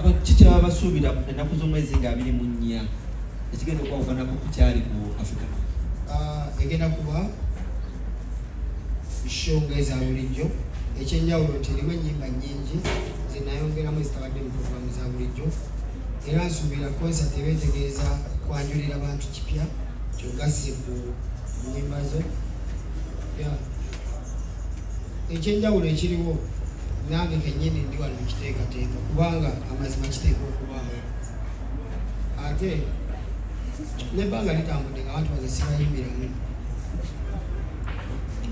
Abantu ki kyebaba basuubira ennaku z'omwezi nga 24 ekigenda okwawukanako ku kyali ku Africa? Ah, egenda kuba show nga eza bulijjo. Ekyenjawulo nti erimu ennyimba nnyingi zenayongeramu ezitabadde mu programu za bulijjo, era nsuubira concert eba etegeeza kwanjulira bantu kipya kyogasse ku nnyimba zo. Yeah. Ekyenjawulo ekiriwo, nange kennyini ndi wano nkiteekateeka, kubanga amazima kiteekwa okubaawo, ate nebbanga litambudde nga abantu bange sibayimbiramu.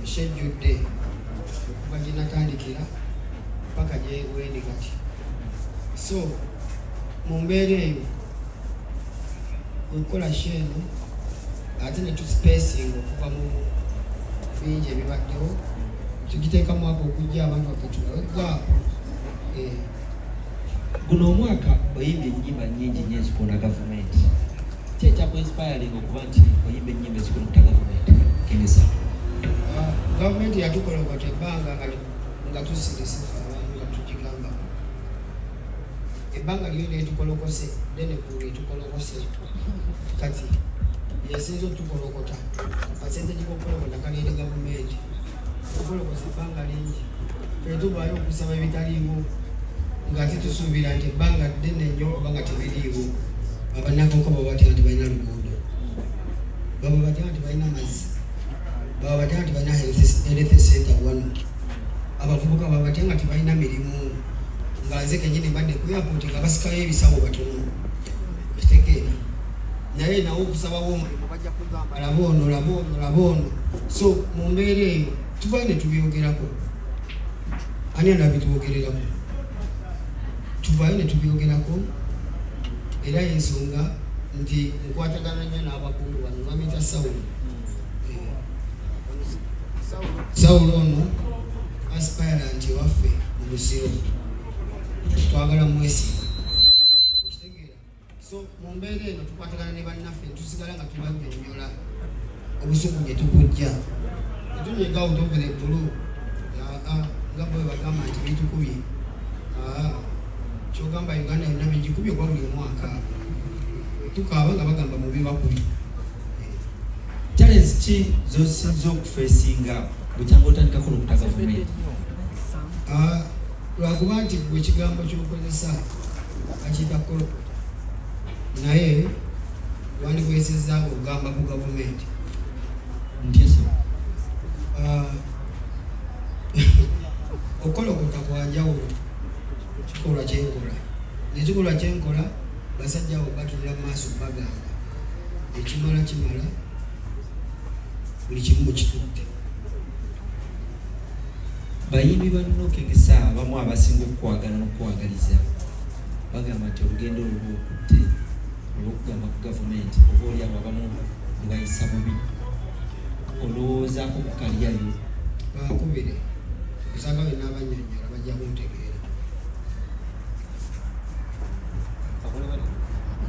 Kyejjudde okuva gye natandikira paka gye wendi kati. So mu mbeera eyo okukola show eno ate ne tuspacinga okuva mu bingi ebibaddewo, tugiteeka mwaka okujja, abantu baffe tubawe gap. Guno omwaka oyimbye ennyimba nnyingi nnyo ezikoona gavumenti. Ki ekyakuinspiringa okuba nti oyimba ennyimba ezikolokota gavumenti, King Saha? Ah, gavumenti yatukolokota ebbanga nga tusirise ffe abantu nga tugigambako ebbanga lyo netukolokose ddene kulu etukolokose. Kati yesinza otukolokota, percentage kokukolokota kaleere gavumenti tukolokosa ebbanga lingi. Fe tuvaayo okusaba ebitaliiwo nga titusuubira nti ebbanga ddene nnyo oba nga tebiriiwo. Abannakankoko baba batya nti balina luguudo? Baba batya nti balina amazzi? Baba batya nti balina health center wano? Abavubuka baba batya nga tebalina mirimu? Nga nze kenyini mbadde ku airport nga basikayo ebisawo batono, kitegeera? Naye nawe okusabawo omulimu bajja kugamba, laba ono, laba ono, laba ono. So mu mbeera eyo tuvayo ne tubyogerako. Ani anabitwogererako? Tuvayo ne tubyogerako. Era ensonga nti nkwatagana nnyo n'abakungu bano, bamita Sawulo. Sawulo ono aspirant ewaffe mu Busiro, twagala mwesiga, okitegeera? So mu mbeera eno tukwatagana ne bannaffe, tusigala nga tubannyonnyola obusungu gye tukujja tetunyiga out of the blue. Aa, nga bwe bagamba nti bitukubye. Aa, kyogamba Uganda yonna bigikubye kuba buli omwaka tukaaba nga bagamba mubi bakubye. Challenge ki zosinza okufacinga bukyanga otandika kolokota gavumenti? Ah, lwakuba nti gwe ekigambo kyokozesa bakiyita kolokota, naye wandikozesezza ogamba ku gavumenti. Ntya so? Ah, okolokota kwanjawulo, kikolwa kyenkola nekikolwa kyenkola. Basajja abo batunula mu maaso, bagamba ekimala kimala, buli kimu mukitutte. Bayimbi banno, King Saha, abamu abasinga okukwagala n'okukwagaliza bagamba nti olugendo olwo lwokutte olw'okugamba ku gavumenti oba oli awo abamu lubayisa bubi. Olowoozaako ku kalyayo? Bankubire osanga be n'abannyonnyola bajja kuntegeera.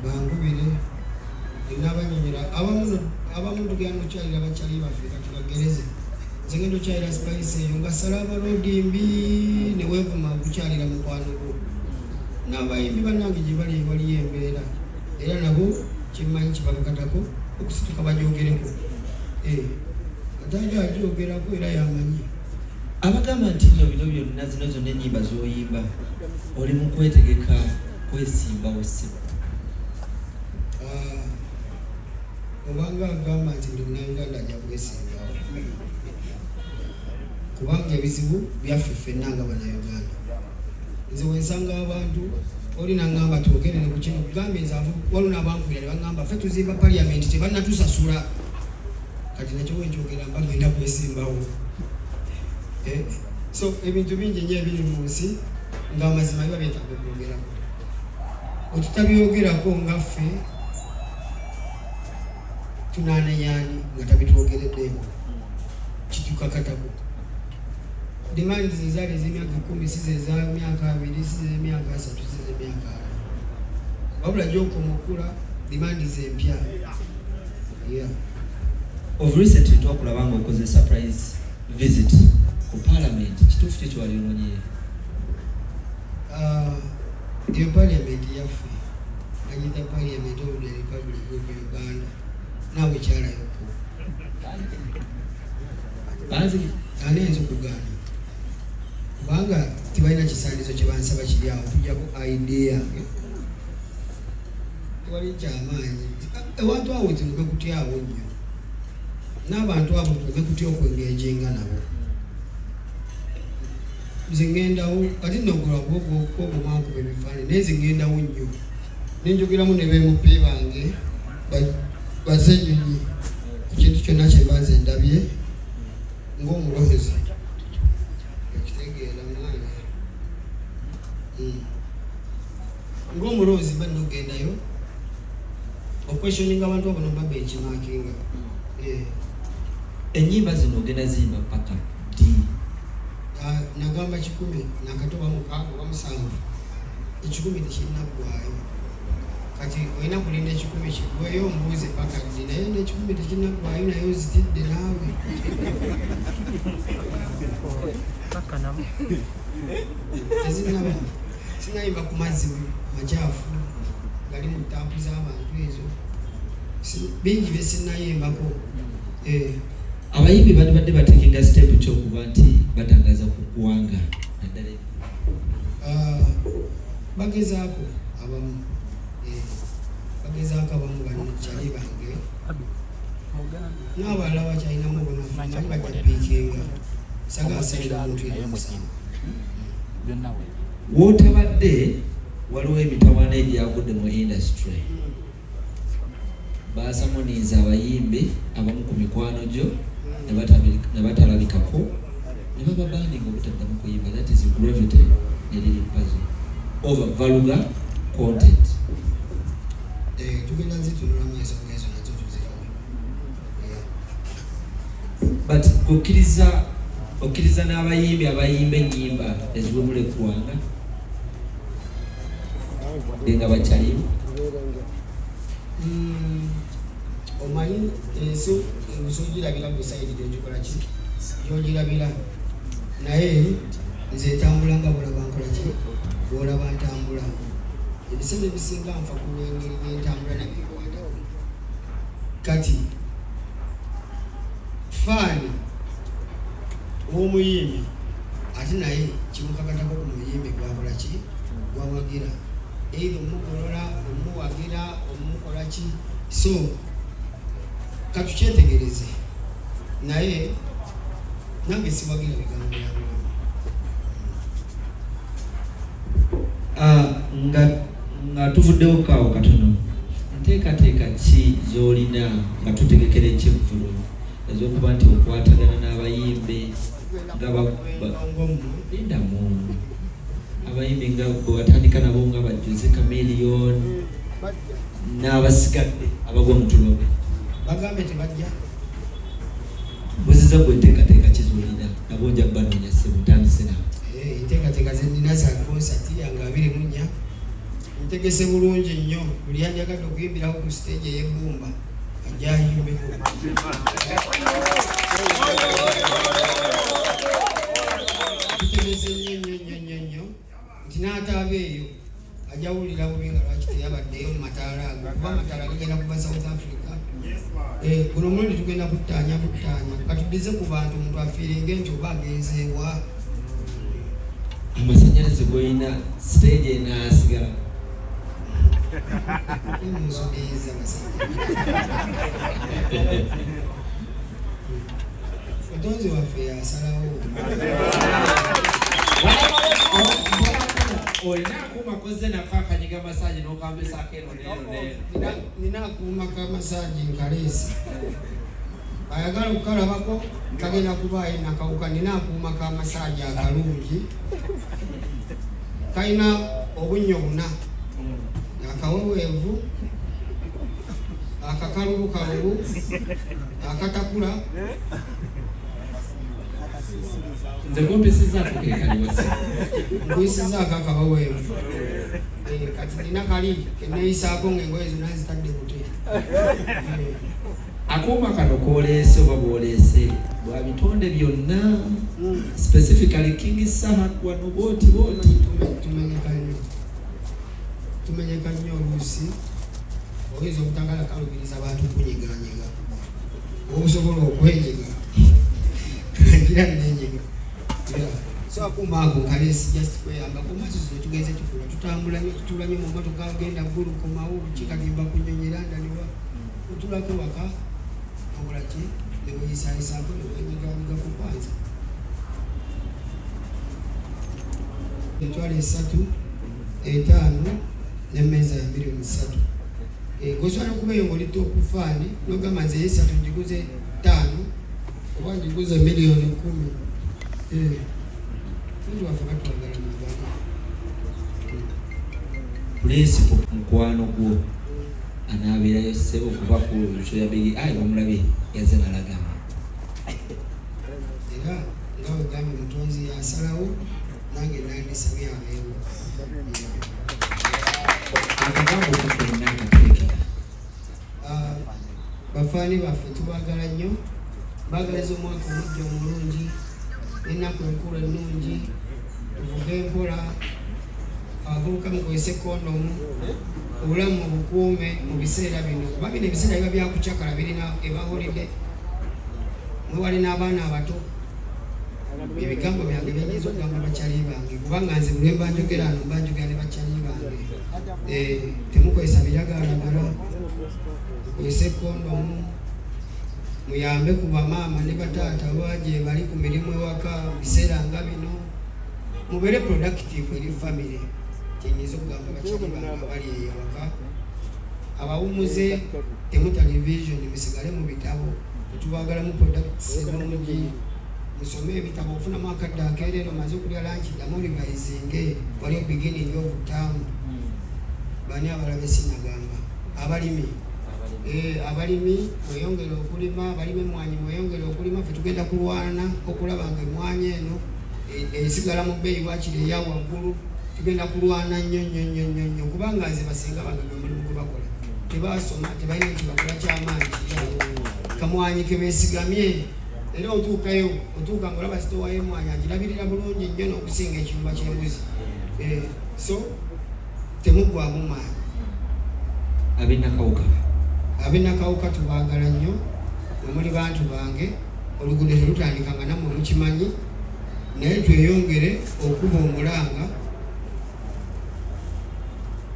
Bankubire n'abannyonnyola. Abamu tugenda nokyalira bakyali baffe, kati bagereze nze ngenda okyalira Spice eyo nga Salaba Road mbi, neweevuma okukyalira mukwano gwo. N'abayimbi bannange gye bali waliyo embeera, era nabo kyemmanyi kibakakatako okusituka bajogereko. Eh, ate aja agyogerako era yamanyi. Abagamba nti nno bino byonna, zino zonna ennyimba z'oyimba, oli mu kwetegeka kwesimbawo ssebo? Ah, obanga agamba nti buli munnayuganda ajja kwesimbawo, kubanga ebizibu byaffe ffenna nga bannayuganda. Nze wensanga abantu oli naŋŋamba twogerere ku kino, kugambye nze waliwo n'abankubira ne baŋŋamba ffe tuzimba paliyamenti tebannatusasula. Kati nakyo wenkyogera mba ngenda kwesimbawo. Eh, so ebintu bingi nnyo ebiri mu nsi ng'amazima biba byetaaga okwogerako, otutabyogerako nga ffe tunaanenyaani nga tabitwogereddeeko? Kitukakatako. Demands ezaali ez'emyaka 10 si zez'emyaka 20, si z'emyaka 30, si z'emyaka 40, wabula gyokoma okula demands empya, yeah. Of recently twakulaba nga okoze surprise visit ku parliament. Kituufu kyo kyewali ononyeyo? Ah, Eyo parliament yaffe bagiyita Parliament of the Republic of Uganda, naawe kyalayoko. Ani ayinza okugaana? Kubanga tebalina kisaanizo kye bansaba kiri awo okuggyako ID yange, tewali kyamaanyi. Ewantu awo tuleme kutyawo nnyo, n'abantu abo tuleme kutya okwengejenga nabo. Nze ŋŋendawo kati nogulwa kwogomankuba ebifaananyi, naye nze ŋŋendawo nnyo nenjogeramu ne ba MP bange baze ennyonyi ku kintu kyonna kye mba nze ndabye ng'omulonzi. Okitegeera mwana? Ng'omulonzi mba nina okugendayo okweshoninga abantu abo nomba benchmarkinga. Ennyimba zino ogenda ziyimba paka ddi? Ah, nagamba 100 nakati oba 6 oba 7, 100 tekinnaggwayo. Kati olina kulinda 100 kiggweyo ombuuze paka ddi, naye n'100 tekinnaggwayo, naye ozitidde naawe. Tezinnaba, sinayimba ku mazzi makyafu gali mu taapu z'abantu ezo. Bingi bye sinnayimbako. Abayimbi bandibadde batekinga step kyokuba nti batangaza ku ggwanga naddala Ah, bagezaako abamu. Bagezaako abamu, bankyali bange n'abalala bakyalinamu obunafu, kyali bajja piikinga saga asalira omuntu yenna musango. Wootabadde waliwo emitawaana egyagudde mu industry, basamuniiza abayimbi abamu ku mikwano gyo ne batalabikako ne bababaninga obutaddamu kuyimba. That is Gravity ne Lil Pazo over vulgar content. Tugenda zitunulamu ensonga ezo, nazo tuzirabe. Yeah. But okkiriza okkiriza n'abayimbi abayimba ennyimba eziwemula eggwanga nga bakyalimu? Omanyi ensi ensi ogirabira ku side gyogikola ki, gyogirabira, naye nze ntambula nga bwolaba nkola ki, bwolaba ntambula. Ebiseera ebisinga nfa ku lwengeri gyentambula nabinkwatako. Kati fan w'omuyimbi ate naye kimukakatako ku muyimbi gwakola ki, gwawagira, either omugolola, omuwagira, omukola ki. So katukyetegereze, naye nange siwagira bigambo byabulimu. Ah, nga tuvuddewo kaawo katono, nteekateeka ki z'olina nga tutegekera ekyevvulo ez'okuba nti okwatagana n'abayimbi nga lindamu abayimbi nga bwe watandika nabo nga ba Jose Chameleone n'abasigadde abagwa mu tulobe? Bagambe tebajja. Buziza gwe, enteekateeka ki z'olina nabo? Nja banoonya ssebo, ntandise nawe. Enteekateeka zenina za konsati yange 24, ntegese bulungi nnyo. Buli yanjagadde okuyimbirawo ku stage ey'ebbumba ajja ayimbeko. Tutegese nnyo nnyo nnyo nnyo nnyo nti n'ataaba eyo ajja wulira bubi nga lwaki teyabaddeyo mu mataala ago, kuba amataala gagenda kuva South Africa. Guno omulundi tugenda kuttaanya buttaanya, katuddize ku bantu, omuntu afiiringe nti oba agenzeewa. Amasanyalaze golina, stage enaasigala? Musudiyiza basajja, otonzi waffe yasalawo. Olina akuuma koze nako akanyiga massage n'okambisaako eno neeno neeno? Nina akuuma ka massage nkaleesi, ayagala okukalabako kagenda kubaayo nakawuka. Nina akuuma ka massage akalungi, kalina obunnyo buna, akaweweevu, akakalubukalubu, akatakula. Nze kumpisizaako kekaliwasi. Nkuyisizaako akaweweevu. Kati nina kali keneeyisaako ngaengoye zonna zitadde bute. Akuuma kano koleese oba bwoleese bwa bitonde byonna, specifically King Saha wano bwoti bwoti? Tumenyeka nnyo. Tumenyeka nnyo oluusi, oyinza obutagala kalubiriza bantu kunyiganyiga, obusobola okwenyiga ngira nenyiga. So akuuma ako kalesi just kweyamba ku maaso. Zino tugenze tukula, tutambula nnyo, tutula nnyo mu motoka, genda Ggulu, komawo, kikatimba ku nnyonyi erandaniwa. Otulako waka, okola ki, neweyisayisaako, newenyiganyiga ku kwanza 350,000 n'emmeeza ya 3 million. Gosobola okuba eyo ng'oli top fan, nogamba nze esatu ngiguze ttaano oba ngiguze 10 million. Bantu baffe batwagala mubali. Pulesipo mukwano gwo anaabeerayo ssebo kuba ku show ya Big Eye bamulabye yazze n'alagama. Era nga wegambye, mutonzi yasalawo, nange nandisabye abeewo. Akagambo ko konna akateekera. Ah, bafaani baffe tubagala nnyo, bagaliza omwaka omujja omulungi n'ennaku enkulu ennungi. Tuvuge empola, abavubuka mukozese kondomu, obulamu mubukuume mu biseera bino, kuba bino ebiseera biba byakucakala, birina eba holiday. Mwewale n'abaana abato. Ebigambo byange byenyinza okugamba bakyali bange, kubanga nze buli mba njogera ano mba njogera ne bakyali bange. Temukozesa biragalalagala, mukozese kondomu, muyambe ku bamaama ne bataata baje bali ku mirimu ewaka mu biseera nga bino, mubeere productive eri family. Kyenyinza okugamba bakyali bange abali eyo ewaka, abawumuze, temu television, musigale mu bitabo, tetubagalamu products ennungi, musome ebitabo, ofunamu akadde akeerero, omaze okulya lunch, ddamu revisinge, waliyo beginning of term. Bani abalala besinagamba? Abalimi. Abalimi mweyongere okulima, abalimi emwanyi mweyongere okulima. Ffe tugenda kulwana okulaba nga emwanyi eno esigala mu bbeeyi wakiri eya waggulu. Tugenda kulwana nnyo nnyo nnyo nnyo nnyo, kubanga nze basinga bange gwe mulimu gwe bakola, tebasoma, tebalina kyebakola kyamaanyi kiryawo kamwanyi kebeesigamye. Era otuukayo, otuuka nga olaba sitowa y'emwanyi agirabirira bulungi nnyo n'okusinga ekiyumba ky'embuzi. So temuggwamu maanyi. Ab'enakawuka. Ab'enakawuka tubaagala nnyo, mwe muli bantu bange. Oluguudo terutandika nga nammwe mukimanyi, naye tweyongere okuba omulanga.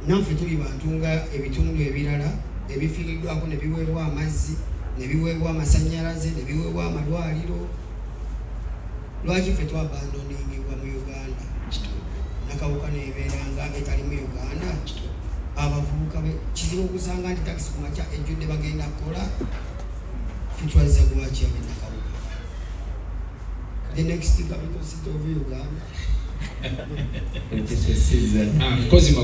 Naffe tuli bantu nga ebitundu ebirala ebifiiriddwako ne biweebwa amazzi, ne biweebwa amasannyalaze, ne biweebwa amalwaliro. Lwaki ffe twabandoningibwa mu Uganda? Nakawuka nebeera nga etali mu Uganda. Abavubuka kizibu okusanga nti takisi ku makya ejjudde bagenda kukola. Ffe twazza gwaki abenakawuka? The next capital city of Uganda. Ekisesiza. Kozima.